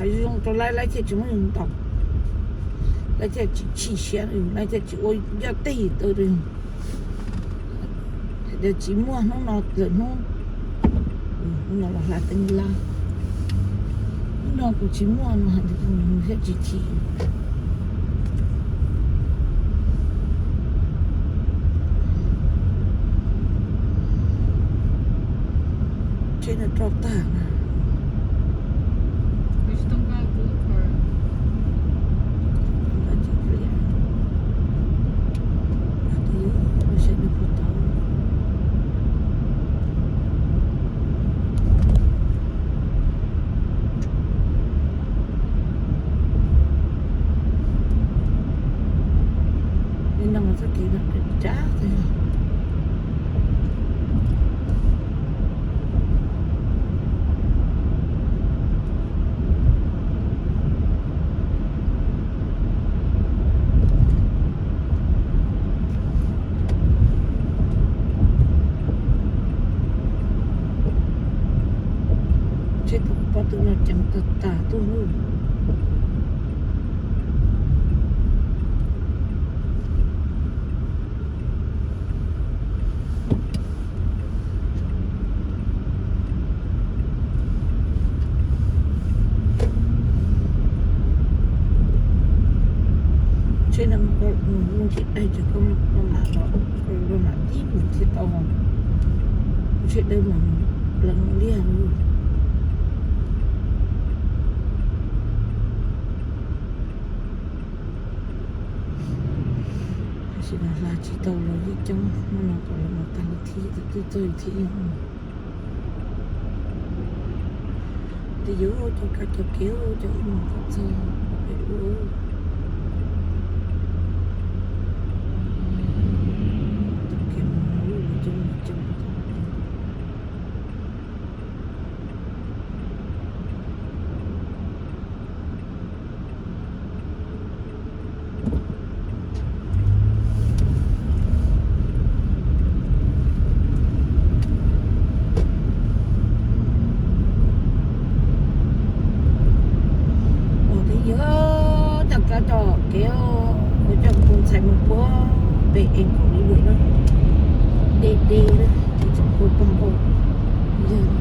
Zoo rau laib, laib thiaj tsis muaj yus ntaus, laib thiaj tsis chim siab, laib thiaj tsis ua yoj teg tau rau yus. Hais tias tsis muaj hnub no lawm hnub, hnub no los hla teeb laj, hnub no kuv tsis muaj no hais tias nws thiaj tsis chim. Tsheb no roj tag na. Li no mas txoj kev no phem tsawv. Tsheb tus poj tus no ceev tag tag tuaj. Tsheb no mus ncig dais ces koj maj mam los, koj maj mam tib mus thiaj tau. Tsheb dawb mas pleev liaj li. Tam sim no hla tsis tau los yeej coob, hnub no kom lawv mus tag lawv thiaj txawj txawj thiaj. Twb yuav cov kab cov kev cov ib mus kom txog pem ub. Tus kev mus ub coob coob. Ua twb yog coj kab coj kev, ua coj tus ntxhais mus puag pem es kaum li lawm na, deb deb lawm, tsis tseem kua pog nkaus yawg.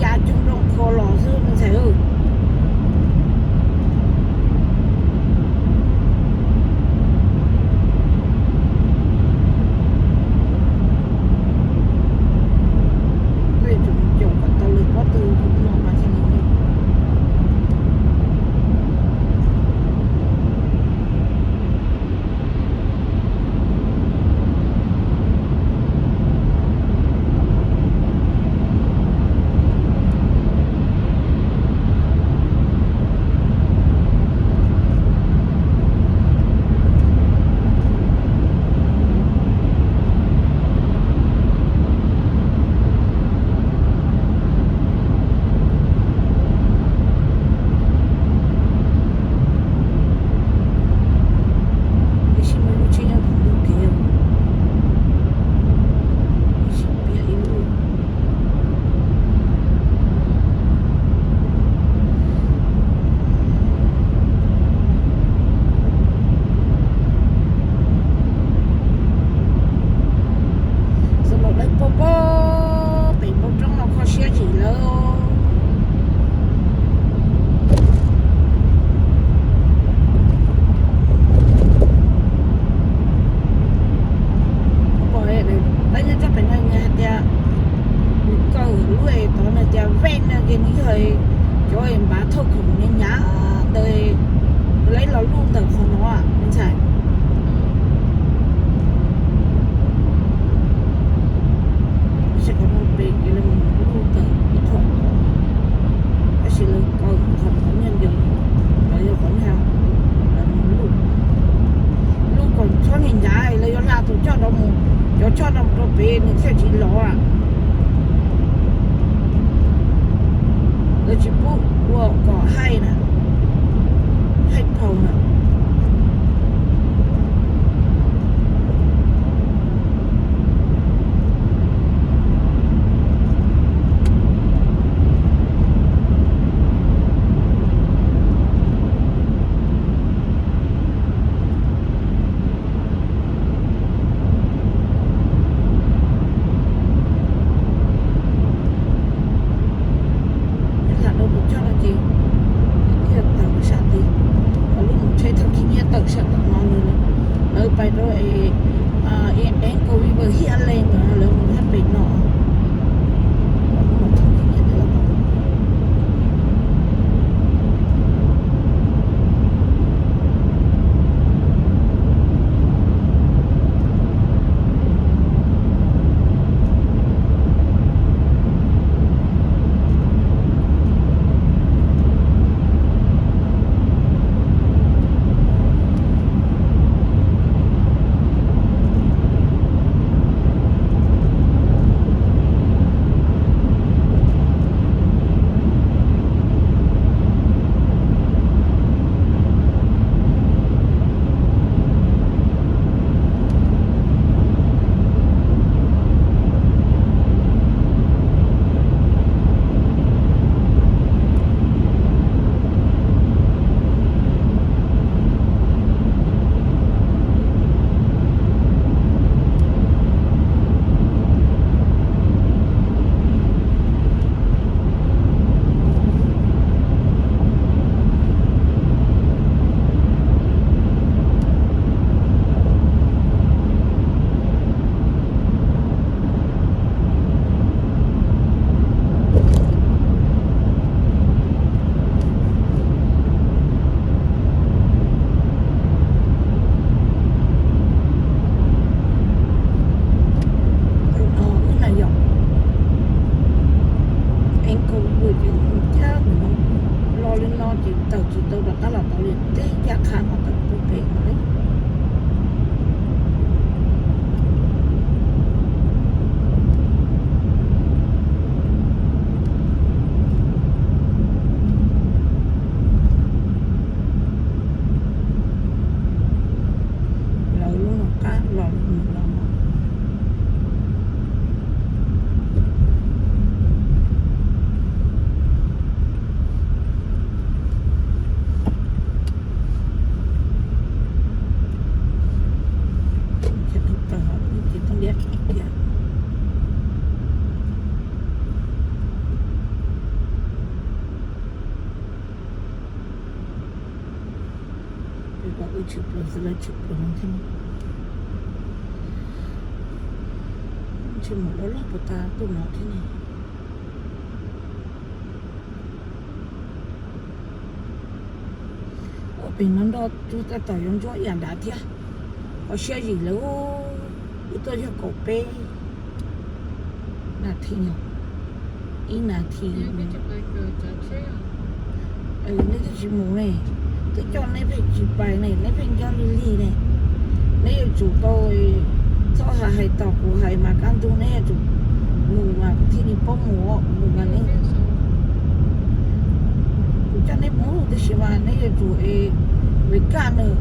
Ya coog nroo kho los xwb me ntxhais. Peb tseem caum kom tau lawv pob tw no mas thiaj li. Ib sij mas lub tsheb nyob thaum ntug kev, ib sij piam ib lub. Txoj laus dawb paug paug pem npoo roob no kho siab zim lawm. Pom lawv nyob txog pem no nws hais tias nws kaw lub es tod nws tias vej no ces nws yog cov npav thauj khoom nyav nyav ntawd, lawv los luj ntawm qhov no me ntxhais. Tab sis qhov no pem ces lawv mus luj ntawm ib qho, tab sis lawv kaw qhov no nyiaj ncaws, lawv yog qhov nyiaj, lawv mus luj, luj kom txhob nyav nyav lawv yuav hla tus choj no mus, cov choj no mus rau pem nws thiaj tsis lov. Lawv tsis pub ua kom haij na, haij phaus na. Nyob hla rau tus choj no ces thiaj tawm sab tid, lub mus tsheb thauj khib nyiab tawm sab tom no, lawv pais rau Vancouver Highland ntawd lawv mus hab pem no. Tus no wb na yom, Vancouver ces cab tus no los li no ces tawm tsis tau rov qab los tau li teb caj qha no tawm pem no. Lawv lub no qab los li no. Kom wb tshwm plaws xwb lawv tshwm plaws no thiab. Ntshe mus loj loj puas tas tuaj no thiab ne. Ua pem no nroj tsuag tab tom yuav ntsuab ib yam nrad thiab. Ho siab zim lawm, wb tuaj yog kaum peb nas this, ib nas this. Nej twb tsis mus ne, twb coj neb pheej tsis pais ne, neb pheej nyob lig lig ne. Neb yuav tsum tau, txhob hais tos kuv hais mas kaj ntug neb yuav tsum mus mas kuv thiaj li paub mus, mus mas neb, kuv coj neb mus tiam sis mas neb yuav tsum es, es kaj nws.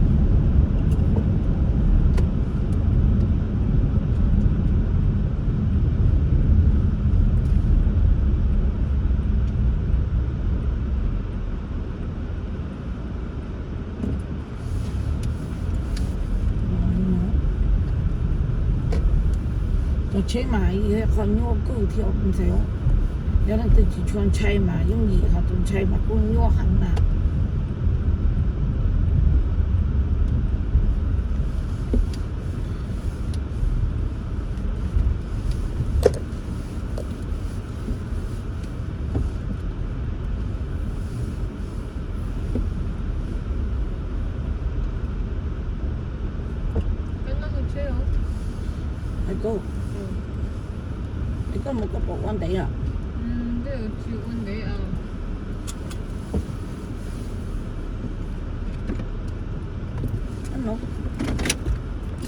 Cov tsheb mas yog qhov nyuaj kawg thiab ntxhais. Yog leej twg tsis tshua ntshai mas yooj yim, ho tus ntshai mas kuj nyuaj heev na. Es koj mus koj puas ua ntev os? No,